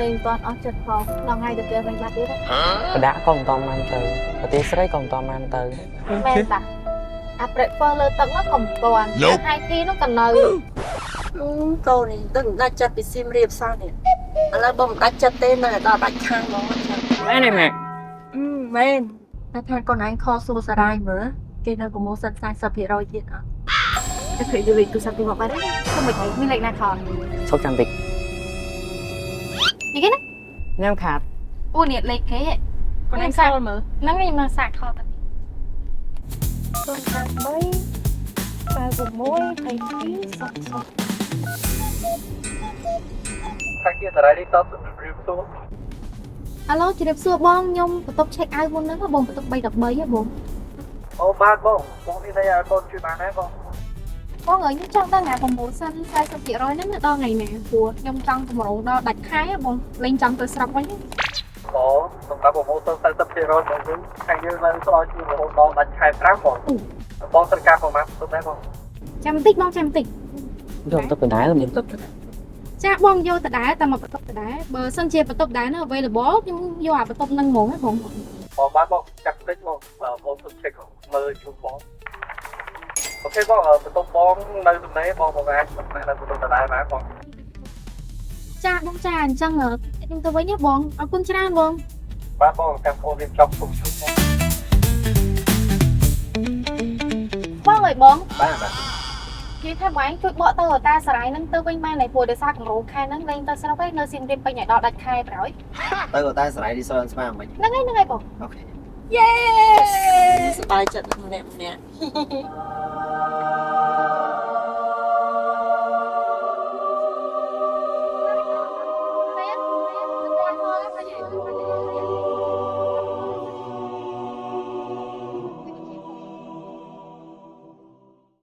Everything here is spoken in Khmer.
លេងមិនទាន់អស់ចិត្តផងដល់ថ្ងៃទៅផ្ទះវិញបាត់ទៀត បដាក់ក៏មិនតបានទៅប្រទេសស្រីក៏មិនតបានទៅ មែនតាអា breakfast លើទឹកនោះក៏មិនទាន់ high tea នោះក៏នៅ កូននេះទៅមិនដាច់ចិត្តពីសៀមរាបសោះនេះឥឡូវបើមិនដាច់ចិត្តទេនៅតែដល់ដាច់ខាងហ្មងចឹង មែនទេម៉ាក់ អឺមែនតែថាកូនឯង call សួរសារាយមើលគេនៅ promotion 40%ទៀតអត់ តែគេយកលេខទូរស័ព្ទពីមកបាត់ហើយទៅមិនមានលេខណាខល សុកចាំតិច នេះគេណា ញ៉ាំខាត អូនេះលេខគេ កូនឯងសាកមើល ហ្នឹងឯងមកសាកខលតា 053 96 22សុខសុខ ខាងជាសារាយនេះតបជំរាបសួរ អាឡូជម្រាបសួរបងខ្ញុំបន្ទប់ check out មុនហ្នឹងបងបន្ទប់313ហ៎បង អូបាទបងបងនេះតែឲ្យកូនជួយបានដែរបង បងអើយខ្ញុំចង់ដឹងអា promotion 40%ហ្នឹងនៅដល់ថ្ងៃណាព្រោះខ្ញុំចង់កម្រងដល់ដាច់ខែបងលេងចង់ទៅស្រុកវិញ បងសម្រាប់ promotion 40%របស់យើងខាងយើងនៅស្ដល់ជួនរហូតដល់ដាច់ខែ5បងបងត្រូវការប្រមាណបន្ទប់ដែរបង ចាំបន្តិចបងចាំបន្តិច យកទៅដដែលមាន ទុក ចាបងយកដដែលតែមកបន្ទប់ដដែលបើសិនជាបន្ទប់ដដែលនៅ available ខ្ញុំយកអាបន្ទប់ហ្នឹងហ្មងហ៎បង បងបាទបងចាំតិចបងបងសុំ check មើលជូនបង OK បងបន្ទប់បងនៅតំណែងបងបងអាចតំណែងនៅបន្ទប់ដដែលបានបង ចាបងចាអញ្ចឹងខ្ញុំទៅវិញណាបងអរគុណច្រើនបង បាទបងចាំអូនរៀបចំទុកជូនបង បងអើយបង បាទបាទ និយាយថាបងឯងជួយបកទៅតាសរាយហ្នឹងទៅវិញបានហើយព្រោះដោយសារកម្រងខែហ្នឹងលេងទៅស្រុកឯងនៅសៀមរាបពេញឲ្យដល់ដាច់ខែប្រហើយ ទៅក៏តែស្រ័យរីសតស្មាមិញ ហ្នឹងហើយហ្នឹងហើយបង OK យេ សប្បាយចិត្តម្នាក់ម្នាក់